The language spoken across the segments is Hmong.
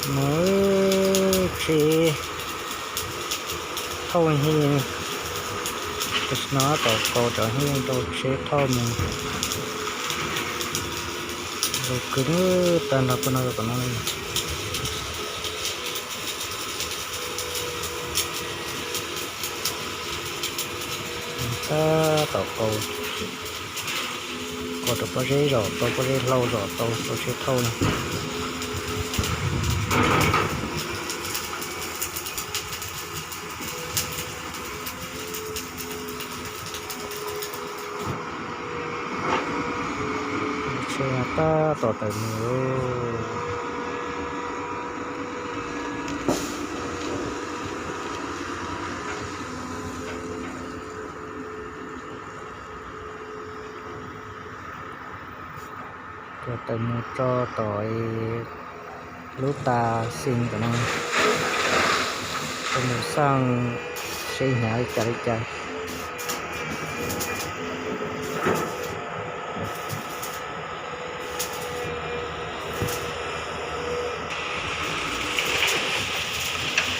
No tsheb thauj heev, tam sim no tom kaus tsam heev rau tsheb thauj mus zoo kawg, tag nrho pab no rau tom no li. Tab tom kaus, kaus rau pob zeb zom tau, pob zeb hlau zom tau, tau tsheb thauj no. Tsheb tab tom tawm mus. Tawm mus tso tom lub tas xis tom no, tso mus xaj seb hnyav li cas li cas.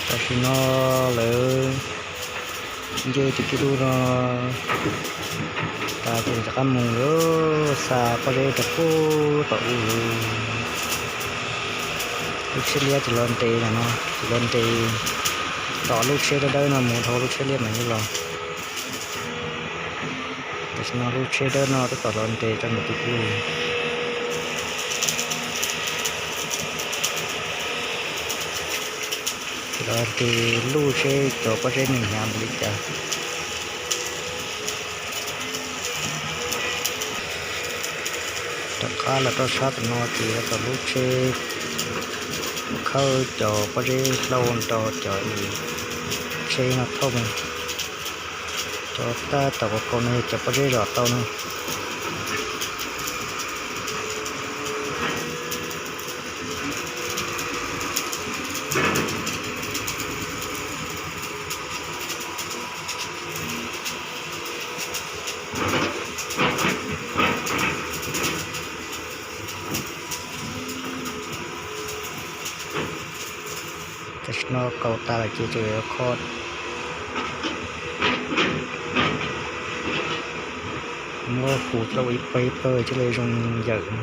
Tam sim no lawv nce tus kij lub no tas ces rov qab mus lawm, xa pob zeb rau pub tom u lawm. Lub tsheb liab tsis los nres no, tsis los nres, tom lub tsheb dawb dawb no mus dhau lub tsheb liab mas yeej los. Tam sim no lub tsheb dawb no tab tom los nres rau ntawm tus kij lub. Los nres luj seb cov pob zeb nws hnyav npaum li cas. Rov qab los rau sab tom no ces yog tom lub tsheb khawb cov pob zeb hlau nrog cov tsheb no thauj mus. Cov tab tom kaus kaus no yog cov pob zeb zom tau no. Tam sim no kaus tas lawm ces tseem yuav kho, muab hu coj ua ib pawg ib pawg thiaj li zoo yawm.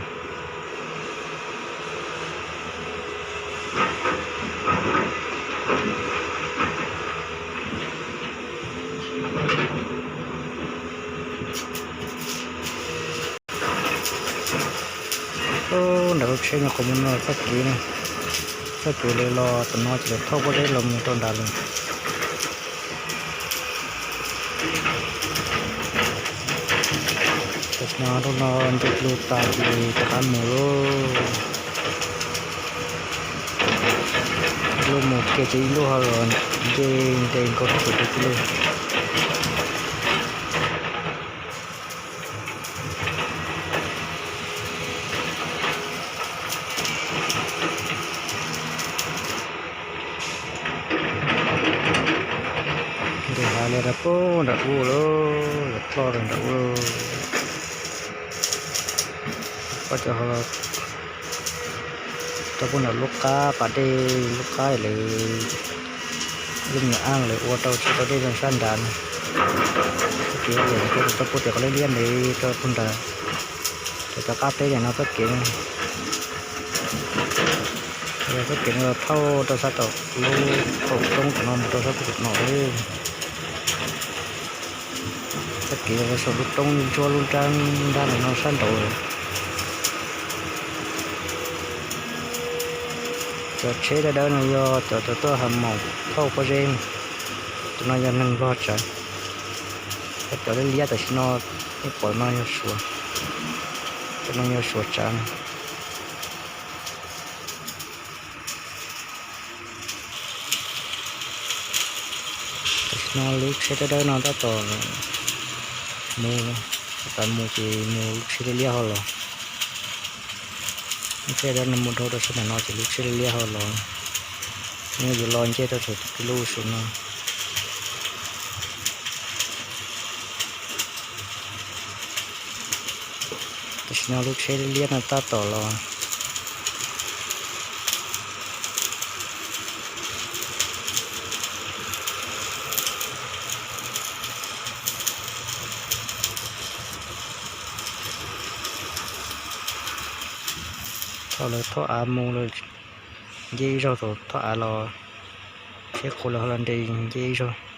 Ub, nram lub tsheb nyuam qhuav mus no txoj kev, txoj kev lawv los tom no ces lawv thauj pob zeb los mus rau nrad lawm. Tam sim no lub no nce lub tas ces rov qab mus lauj. Lub mus kiag ces ib lub ho los nce nce nkaus rau tus kij lub. Ntes hav lias rau pem nram ub lauj, yuav ploj rau nram ub lauj. Pom cov ho rau pem nram lub qab pas dej, lub qab lawv, lub me nyuam aj lawv ua rau tsis tau dej zoo sab nrad no. Txoj kev liam rau pem tias qhov liab liab ntev rau pem nrad, ces rov qab peb tias no txoj kev, txoj kev no thauj rau sab tom lub qaum roob tom no mus rau sab pem tom no. Txoj kev saum lub roob ntsuab lub nrab nrab no sab nraud. Cov tsheb dawb dawb no yog cov tuaj hav maum thauj pob zeb, tus no yog neeg nplog tsav. Cov liab liab tam sim no nej pom no yog Suav, cov no yog Suav tsav no. Tam sim no lub tsheb dawb dawb no tab tom mus, tab tom mus ces mus lub tsheb liab liab ho los. Lub tsheb dawb no mus dhau rau sab nram no ces lub tsheb liab liab ho los. Nws yuav los nce rau saum tus kij lub saum no. Tam sim no lub tsheb liab liab no tab tom los. Thaum lawv thauj av mus lawm, nce ib zaug thaum thauj av los, thiab qhov lawv ho los nres nce ib zaug.